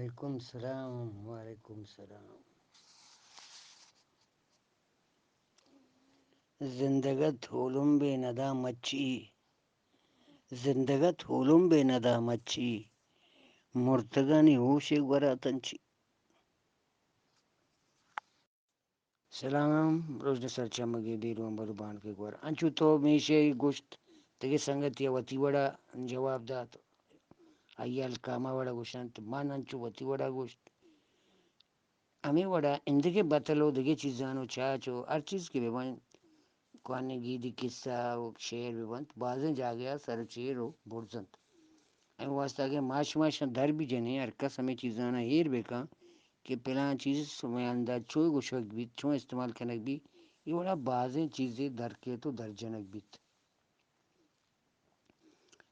وعلیکم سلام، وعلیکم سلام۔ زندگت ہولمبے ندا مچی، زندگت ہولمبے ندا مچی، مرتگانی ہوشے گورا تنچی۔ سلام، روژن سرچمگے بیرو امبل بانکے گور۔ انچو تو میشے گوشت، دگہ سنگتی وتی وڑا جواب دات۔ آئی الکاما وڑا گوشنت، من انچو وتی وڑا گوشت۔ ہمے وڑا اندگہ بتل و دگہ چیزان و چاچ و ہر چیز کہ بہ بنت، کوہنیں گیدی قصہ و شعر بہ بنت، بازیں جاگہا سر و چیر و برز انت۔ ہمے واسطہ اگہ ما شما اشاں در بہ جنیں، ہر کس ہمے چیزانا ایر بہ کن کہ پلان چیز مئے ہندا چو گوشگ بیت، چون استعمال کنگ بیت، اے وڑا بازیں چیزے در کیت و در جنگ بیت۔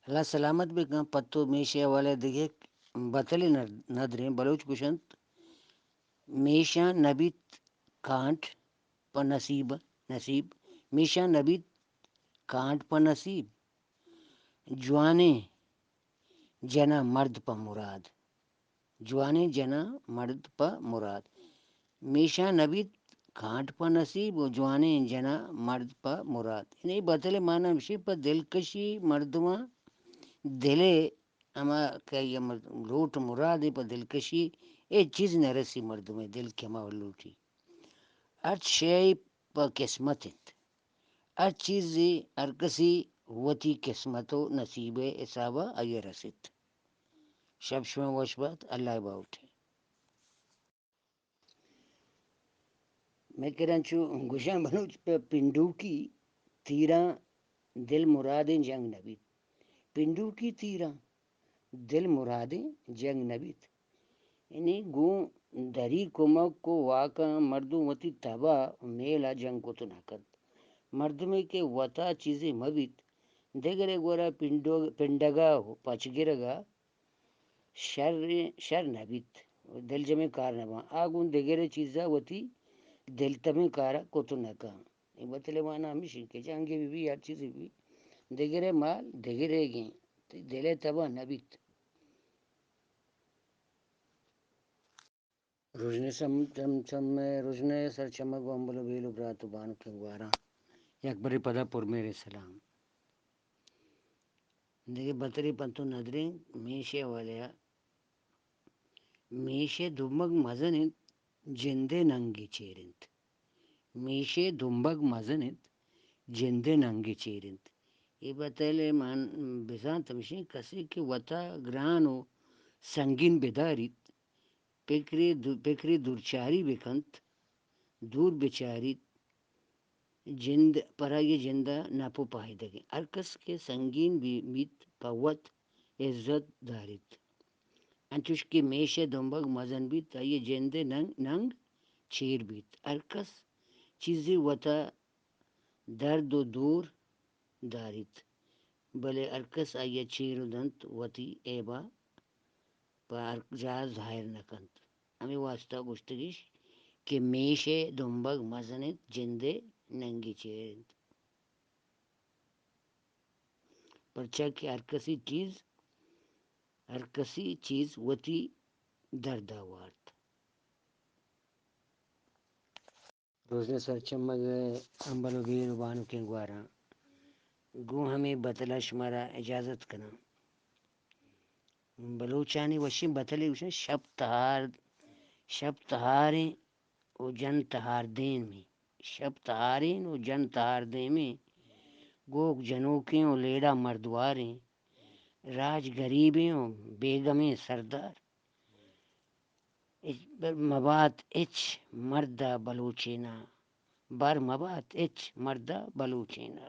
اللہ سلامت بہ کن۔ پہ تو میشے حوالہ دگہ بتلے ند-، ندریں۔ بلوچ گوشنت، میشاں نہ بیت کانٹ پہ نصیب، نصیب، میشاں نہ بیت کانٹ پہ نصیب، جوانیں جناں مرد پہ مراد۔ جوانیں جناں مرد پہ مراد۔ میشاں نہ بیت کانٹ پہ نصیب و جوانیں جناں مرد پہ مراد۔ یعنی اے بتل ءِ معنی ہمشی، پہ دلکشی مردماں دل ءِ ہما کہ آئی ءِ مر-، لوٹ مراد ءِ پہ دلکشی ہچ چیز نہ رسی مردم ءِ دل کہ ہما وڑ لوٹی۔ ہرچ شے پہ قسمت انت۔ ہر چیزے، ہر کسی وتی قسمت و نصیب ءِ حساب ءَ آئی ءَ رسیت۔ شپ شمئے وش بات، اللہ ءِ باہوٹ ءَ۔ مئے کرا انچو گوشاں بلوچ، پہ پنڈوکی تیراں دل مرادیں جنگ نہ بیت۔ پنڈوکی تیراں دل مرادیں جنگ نہ بیت۔ یعنی گوں دری کمک و واکاں مردم وتی تب ءَ و میل ءَ جنگ کت نہ کنت۔ مردمے کہ وتا چیزے مہ بیت، دگرے گورا پنڈو-، پنڈگ ءَ و پچ گرگ ءَ شر، شر نہ بیت، دلجمیں کار نہ باں۔ آ گوں دگرے چیز ءَ وتی دلتمیں کار ءَ کت نہ کن۔ اے بتل ءِ مانا ہمیش انت کہ جنگے بہ بی، ہر چیزے بہ بی، دگرے مال دگرے گیں، تئی دل ءِ تب ءَ نہ بیت۔ رژن ءِ سم-، چم-، چم-، رژن ءِ سرچمگ و امبل و بیل و برات و بانکیں گواراں یک برے پدا پرمہریں سلام۔ دگہ بتلے پہ تو ندریں، میش ءِ حوالہ ءَ، میش ءِ دمگ مزن انت، جند ءِ ننگے چیر انت۔ میش ءِ دمبگ مزن انت، جند ءِ ننگے چیر انت۔ اے بتل ءِ مان بزانت ہمشیں، کسے کہ وتا گران و سنگین بداریت، پکرے دو-، پکرے دورچاری بکنت، دور بچاریت، جند، پرائی جند ءَ نپ و پائدگیں۔ ہر کس کہ سنگین بی-، بیت، پہ وت عزت داریت۔ انچوش کہ میش ءِ دمبگ مزن بیت، آئی ءِ جند ءِ ننگ، ننگ چیر بیت۔ ہر کس چیزے وتا درد و دور داریت، بلے ہر کس آئی ءَ چیر و دنت، وتی عیب ءَ پہ ہر جاہ ظاہر نہ کنت۔ ہمے واسطہ گوشتگش کہ میش ءِ دمبگ مزن انت، جند ءِ ننگے چیر انت۔ پرچا کہ ہر کسی چیز، ہر کسی چیز وتی درد ءَ وارت۔ رژن ءِ سرچمگ ءِ امبل و بیل و بانکیں گواراں، گوں ہمے بتل ءَ شمارا اجازت کناں۔ بلوچانی وشیں بتلے گوشنت، شپ تہار، شپ تہاریں و جن تہار دیمیں۔ شپ تہاریں و جن تہار دیمیں، گوک جنوکیں و لیڑہ مردواریں، راج گریبیں و بیگمیں سردار۔ ہچ بر مبات ہچ مرد ءَ بلوچینا، بر مبات ہچ مرد ءَ بلوچینا۔